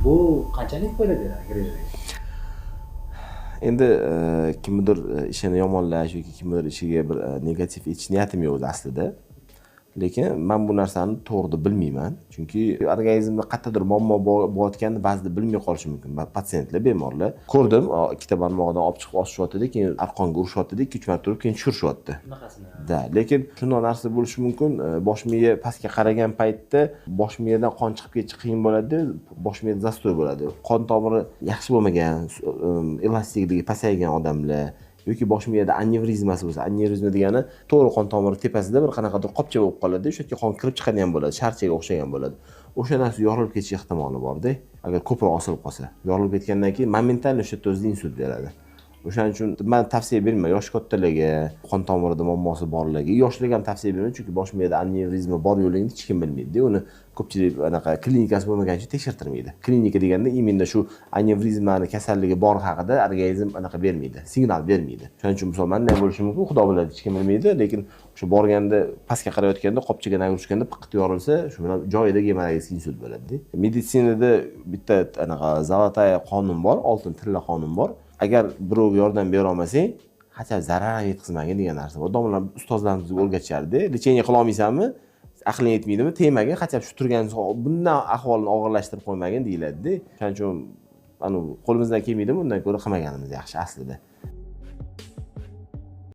Bu qanchalik foyda beradi грыжа ga? Endi kimnidir ishini yomonlash yoki kimnidir ishiga bir negativ aytish niyatim yo'q o'zi aslida, lekin man bu narsani to'g'ri deb bilmayman, chunki organizmda qayerdadir muammo bo'layotganini ba'zida bilmay qolishi mumkin patsientlar, bemorlar. Ko'rdim, ikkita barmog'idan olib chiqib osishyaptida, keyin arqonga urishyaptida, 2-3 marta urib, keyin tushirishyapti. Bunaqasini. Да, lekin shundoq narsa bo'lishi mumkin. Bosh miya pastga qaragan paytda bosh miyadan qon chiqib ketishi qiyin bo'ladi, bosh miyada застой bo'ladi. Qon tomiri yaxshi bo'lmagan, elastikligi pasaygan odamlar yoki bosh miyada anevrizmasi bo'lsa, anevrizma degani to'g'ri qon tomiri tepasida bir qanaqadir qopcha bo'lib qoladi, o'sha yerga qon kirib chiqadigan bo'ladi, sharchaga o'xshagan bo'ladi. O'sha narsa yorilib ketish ehtimoli borda, agar ko'proq osilib qolsa. Yorilib ketgandan keyin моментально o'sha yerda o'zida insult beradi. O'shaning uchun man tavsiya bermayman yoshi kattalarga, qon tomirida muammosi borlarga, yoshlarga ham tavsiya bermayman, chunki bosh miyada anevrizma bor yo'qligini hech kim bilmaydida, uni ko'pchilik anaqa klinikasi bo'lmagani uchun tekshirtirmaydi. Klinika deganda именно shu anevrizmani kasalligi bor haqida organizm anaqa bermaydi, signal bermaydi. Shuning uchun, misol, manda ham bo'lishi mumkin, xudo biladi, hech kim bilmaydi, lekin o'sha borganda pastga qarayotganda qopchaga нагрузка piqit yorilsa, shu bilan joyida gemorragik insult bo'ladida. Meditsinada bitta anaqa золотая qonun bor, oltin tilla qonun bor. Agar birovga yordam bera olmasang, хотя бы zarar ham yetkazmagin degan narsa bor. Domlalar, ustozlarimiz bizga o'rgatishardi: лечение qilolmaysanmi, aqling yetmaydimi, tegmagin, хотя бы shu turgan bundan ahvolini og'irlashtirib qo'ymagin, deyiladida. Shuning uchun anavi qo'limizdan kelmaydimi, undan ko'ra qilmaganimiz yaxshi aslida.